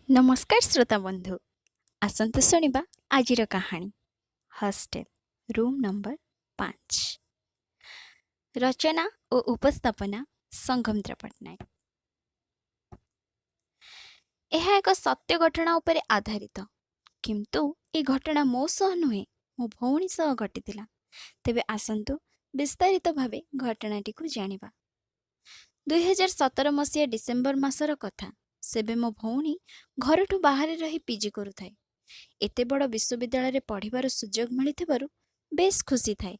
ନମସ୍କାର ଶ୍ରୋତା ବନ୍ଧୁ, ଆସନ୍ତୁ ଶୁଣିବା ଆଜିର କାହାଣୀ ହଷ୍ଟେଲ ରୁମ୍ ନମ୍ବର 5। ରଚନା ଓ ଉପସ୍ଥାପନା ସଂଘମିତ୍ରା ପଟ୍ଟନାୟକ। ଏହା ଏକ ସତ୍ୟ ଘଟଣା ଉପରେ ଆଧାରିତ, କିନ୍ତୁ ଏ ଘଟଣା ମୋ ସହ ନୁହେଁ, ମୋ ଭଉଣୀ ସହ ଘଟିଥିଲା। ତେବେ ଆସନ୍ତୁ ବିସ୍ତାରିତ ଭାବେ ଘଟଣାଟିକୁ ଜାଣିବା। 2017 ମସିହା ଡିସେମ୍ବର ମାସର କଥା। ସେବେ ମୋ ଭଉଣୀ ଘରଠୁ ବାହାରେ ରହି ପିଜି କରୁଥାଏ। ଏତେ ବଡ଼ ବିଶ୍ୱବିଦ୍ୟାଳୟରେ ପଢ଼ିବାର ସୁଯୋଗ ମିଳିଥିବାରୁ ବେଶ୍ ଖୁସି ଥାଏ।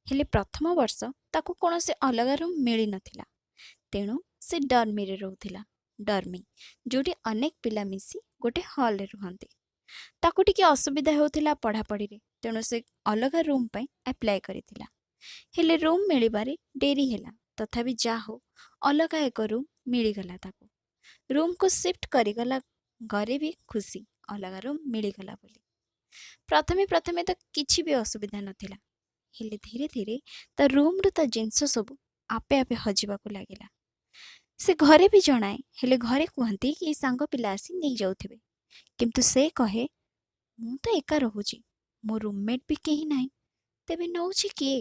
ହେଲେ ପ୍ରଥମ ବର୍ଷ ତାକୁ କୌଣସି ଅଲଗା ରୁମ୍ ମିଳିନଥିଲା, ତେଣୁ ସେ ଡର୍ମିରେ ରହୁଥିଲା। ଡର୍ମି ଯେଉଁଠି ଅନେକ ପିଲା ମିଶି ଗୋଟେ ହଲ୍ରେ ରୁହନ୍ତି। ତାକୁ ଟିକେ ଅସୁବିଧା ହେଉଥିଲା ପଢ଼ାପଢ଼ିରେ, ତେଣୁ ସେ ଅଲଗା ରୁମ୍ ପାଇଁ ଆପ୍ଲାଏ କରିଥିଲା। ହେଲେ ରୁମ୍ ମିଳିବାରେ ଡେରି ହେଲା। ତଥାପି ଯାହା ହଉ ଅଲଗା ଏକ ରୁମ୍ ମିଳିଗଲା ତାକୁ। ରୁମ୍କୁ ସିଫ୍ଟ କରିଗଲା। ଘରେ ବି ଖୁସି, ଅଲଗା ରୁମ୍ ମିଳିଗଲା ବୋଲି। ପ୍ରଥମେ ପ୍ରଥମେ ତ କିଛି ବି ଅସୁବିଧା ନଥିଲା, ହେଲେ ଧୀରେ ଧୀରେ ତା ରୁମ୍ରୁ ତା ଜିନିଷ ସବୁ ଆପେ ଆପେ ହଜିବାକୁ ଲାଗିଲା। ସେ ଘରେ ବି ଜଣାଏ, ହେଲେ ଘରେ କୁହନ୍ତି କି ସାଙ୍ଗ ପିଲା ଆସି ନେଇଯାଉଥିବେ। କିନ୍ତୁ ସେ କହେ, ମୁଁ ତ ଏକା ରହୁଛି, ମୋ ରୁମ୍ମେଟ୍ ବି କେହି ନାହିଁ, ତେବେ ନଉଛି କିଏ?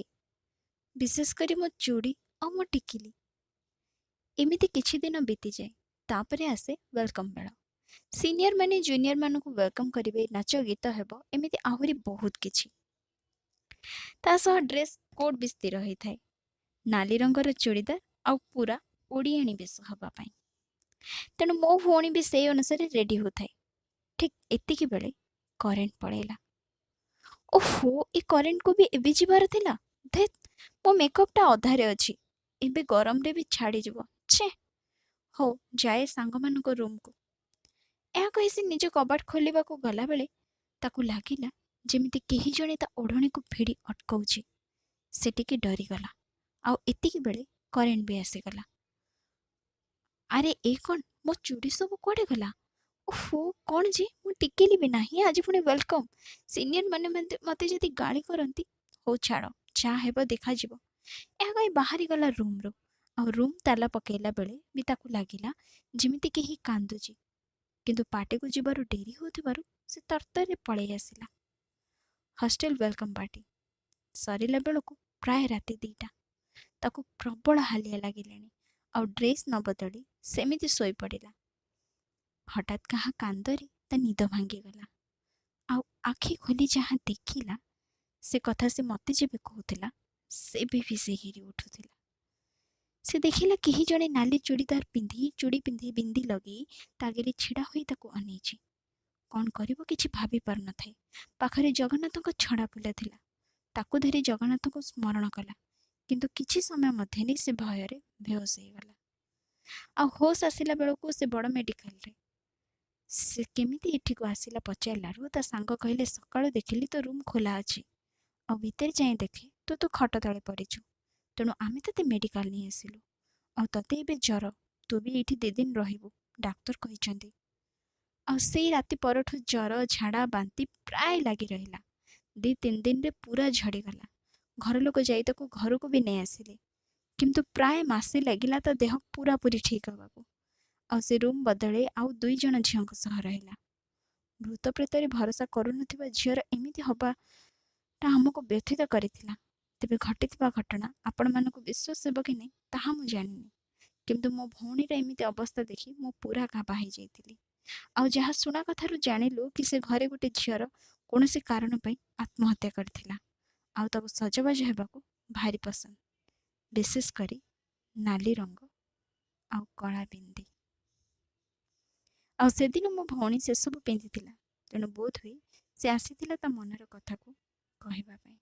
ବିଶେଷ କରି ମୋ ଚୁଡ଼ି ଆଉ ମୋ ଟିକିଲି। ଏମିତି କିଛି ଦିନ ବିତିଯାଏ। ତାପରେ ଆସେ welcome ବେଳ। ସିନିୟର ମାନେ ଜୁନିୟର ମାନଙ୍କୁ welcome କରିବେ, ନାଚ ଗୀତ ହେବ, ଏମିତି ଆହୁରି ବହୁତ କିଛି। ତା ସହ ଡ୍ରେସ୍ କୋଡ୍ ବି ସ୍ଥିର ହୋଇଥାଏ, ନାଲି ରଙ୍ଗର ଚୁଡ଼ିଦାର ଆଉ ପୁରା ଓଡ଼ିଆଣୀ ବେଶ ହେବା ପାଇଁ। ତେଣୁ ମୋ ଭଉଣୀ ବି ସେଇ ଅନୁସାରେ ରେଡି ହେଉଥାଏ। ଠିକ୍ ଏତିକି ବେଳେ କରେଣ୍ଟ ପଳେଇଲା। ଓହୋ, ଏ କରେଣ୍ଟକୁ ବି ଏବେ ଯିବାର ଥିଲା। ଧେତ୍, ମୋ ମେକଅପ୍ଟା ଅଧାରେ ଅଛି, ଏବେ ଗରମରେ ବି ଛାଡ଼ିଯିବ। ଛେ, ହଉ ଯାଏ ସାଙ୍ଗମାନଙ୍କ ରୁମ୍କୁ। ଏହା କହି ସେ ନିଜ କବାଟ ଖୋଲିବାକୁ ଗଲାବେଳେ ତାକୁ ଲାଗିଲା ଯେମିତି କେହି ଜଣେ ତା ଓଢ଼ଣୀକୁ ଭିଡ଼ି ଅଟକଉଛି। ସେ ଟିକେ ଡରିଗଲା। ଆଉ ଏତିକି ବେଳେ କରେଣ୍ଟ ବି ଆସିଗଲା। ଆରେ ଏ କ'ଣ, ମୋ ଚୁଡ଼ି ସବୁ କୁଆଡ଼େ ଗଲା? ଓହୋ, କ'ଣ ଯେ, ମୁଁ ଟିକିଲି ବି ନାହିଁ, ଆଜି ପୁଣି welcome, senior ମାନେ ମୋତେ ଯଦି ଗାଳି କରନ୍ତି। ହଉ ଛାଡ଼, ଯାହା ହେବ ଦେଖାଯିବ। ଏହା କହି ବାହାରିଗଲା ରୁମ୍ରୁ। ଆଉ ରୁମ୍ ତାଲା ପକାଇଲା ବେଳେ ବି ତାକୁ ଲାଗିଲା ଯେମିତି କେହି କାନ୍ଦୁଛି, କିନ୍ତୁ ପାର୍ଟିକୁ ଯିବାରୁ ଡେରି ହେଉଥିବାରୁ ସେ ତରତରରେ ପଳେଇ ଆସିଲା। ହଷ୍ଟେଲ welcome party ସରିଲା ବେଳକୁ ପ୍ରାୟ ରାତି 2ଟା। ତାକୁ ପ୍ରବଳ ହାଲିଆ ଲାଗିଲାଣି, ଆଉ ଡ୍ରେସ୍ ନ ବଦଳି ସେମିତି ଶୋଇପଡ଼ିଲା। ହଠାତ୍ କାହା କାନ୍ଦରେ ତା ନିଦ ଭାଙ୍ଗିଗଲା। ଆଉ ଆଖି ଖୋଲି ଯାହା ଦେଖିଲା, ସେ କଥା ସେ ମୋତେ ଯେବେ କହୁଥିଲା ସେବେ ବି ସେ ହିରି ଉଠୁଥିଲା। ସେ ଦେଖିଲା କେହି ଜଣେ ନାଲି ଚୁଡ଼ିଦାର ପିନ୍ଧି, ଚୁଡ଼ି ପିନ୍ଧି, ବିନ୍ଦି ଲଗେଇ ତା ଆଗରେ ଛିଡ଼ା ହୋଇ ତାକୁ ଅନେଇଛି। କ'ଣ କରିବ କିଛି ଭାବି ପାରୁନଥାଏ। ପାଖରେ ଜଗନ୍ନାଥଙ୍କ ଛଡ଼ା ଫୁଲ ଥିଲା, ତାକୁ ଧରି ଜଗନ୍ନାଥଙ୍କୁ ସ୍ମରଣ କଲା, କିନ୍ତୁ କିଛି ସମୟ ମଧ୍ୟରେ ସେ ଭୟରେ ବେହୋସ ହେଇଗଲା। ଆଉ ହୋସ୍ ଆସିଲା ବେଳକୁ ସେ ବଡ଼ ମେଡ଼ିକାଲରେ। ସେ କେମିତି ଏଠିକୁ ଆସିଲା ପଚାରିଲାରୁ ତା ସାଙ୍ଗ କହିଲେ, ସକାଳୁ ଦେଖିଲି ତୋ ରୁମ୍ ଖୋଲା ଅଛି, ଆଉ ଭିତରେ ଯାଇ ଦେଖେ ତୁ ତୋ ଖଟ ତଳେ ପଡ଼ିଛୁ, ତେଣୁ ଆମେ ତୋତେ ମେଡ଼ିକାଲ ନେଇ ଆସିଲୁ। ଆଉ ତୋତେ ଏବେ ଜ୍ୱର, ତୁ ବି ଏଇଠି 2 ଦିନ ରହିବୁ, ଡାକ୍ତର କହିଛନ୍ତି। ଆଉ ସେଇ ରାତି ପରଠୁ ଜ୍ୱର, ଝାଡ଼ା, ବାନ୍ତି ପ୍ରାୟ ଲାଗି ରହିଲା। 2-3 ଦିନରେ ପୁରା ଝଡ଼ିଗଲା। ଘର ଲୋକ ଯାଇ ତାକୁ ଘରକୁ ବି ନେଇ ଆସିଲେ, କିନ୍ତୁ ପ୍ରାୟ ମାସେ ଲାଗିଲା ତା ଦେହ ପୁରାପୁରି ଠିକ୍ ହେବାକୁ। ଆଉ ସେ ରୁମ୍ ବଦଳେଇ ଆଉ 2 ଜଣ ଝିଅଙ୍କ ସହ ରହିଲା। ଭୂତ ପ୍ରେତରେ ଭରସା କରୁନଥିବା ଝିଅର ଏମିତି ହେବାଟା ଆମକୁ ବ୍ୟଥିତ କରିଥିଲା। ତେବେ ଘଟିଥିବା ଘଟଣା ଆପଣମାନଙ୍କୁ ବିଶ୍ୱାସ ହେବ କି ନାହିଁ ତାହା ମୁଁ ଜାଣିନି, କିନ୍ତୁ ମୋ ଭଉଣୀର ଏମିତି ଅବସ୍ଥା ଦେଖି ମୁଁ ପୁରା କାବା ହେଇଯାଇଥିଲି। ଆଉ ଯାହା ଶୁଣା କଥାରୁ ଜାଣିଲୁ କି ସେ ଘରେ ଗୋଟେ ଝିଅର କୌଣସି କାରଣ ପାଇଁ ଆତ୍ମହତ୍ୟା କରିଥିଲା। ଆଉ ତାକୁ ସଜବାଜ ହେବାକୁ ଭାରି ପସନ୍ଦ, ବିଶେଷ କରି ନାଲି ରଙ୍ଗ ଆଉ କଳା ବିନ୍ଦି। ଆଉ ସେଦିନ ମୋ ଭଉଣୀ ସେସବୁ ପିନ୍ଧିଥିଲା, ତେଣୁ ବୋଧ ହୁଏ ସେ ଆସିଥିଲା ତା ମନର କଥାକୁ କହିବା ପାଇଁ।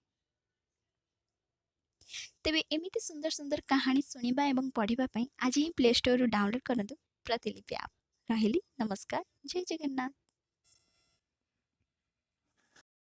ତେବେ ଏମିତି ସୁନ୍ଦର ସୁନ୍ଦର କାହାଣୀ ଶୁଣିବା ଏବଂ ପଢ଼ିବା ପାଇଁ ଆଜି ହିଁ ପ୍ଲେ ଷ୍ଟୋରରୁ ଡାଉନଲୋଡ୍ କରନ୍ତୁ ପ୍ରତିଲିପି ଆପ୍। ରହିଲି, ନମସ୍କାର, ଜୟ ଜଗନ୍ନାଥ।